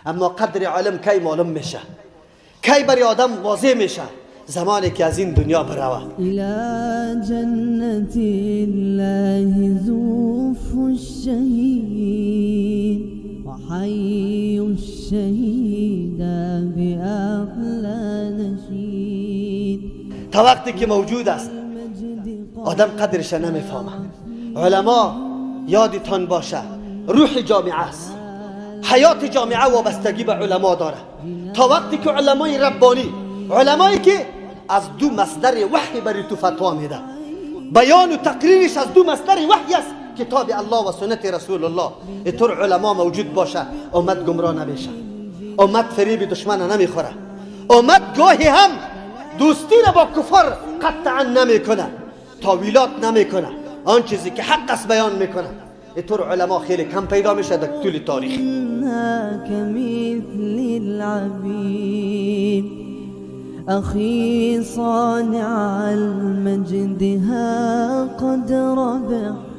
اما قدر عالم کی معلوم میشه؟ کی برای آدم واضح میشه؟ زمانی که از این دنیا بروه. إلى جنة الله زوف الشهيد وحي الشهيد بأحلى نشيد. تا وقتی که موجود است آدم قدرش نمیفهمه. علما یادتان باشه روح جامعه است، حیات جامعه وابستگی به علما داره. تا وقتی که علمای ربانی، علمایی که از دو مصدر وحی برای تو فتوا میده، بیان و تقریرش از دو مصدر وحی است، کتاب الله و سنت رسول الله، اینطور علما موجود باشه امت گمراه نمیشه، امت فریب دشمن نمیخوره، امت گاهی هم دوستی را با کفر قطعا نمیکنه، تاویلات نمیکنه، آن چیزی که حق است بیان میکنه. اینطور علما خیلی کم پیدا میشه در طول تاریخ. كمثل العبيد أخي صانع المجد ها قد ربحت.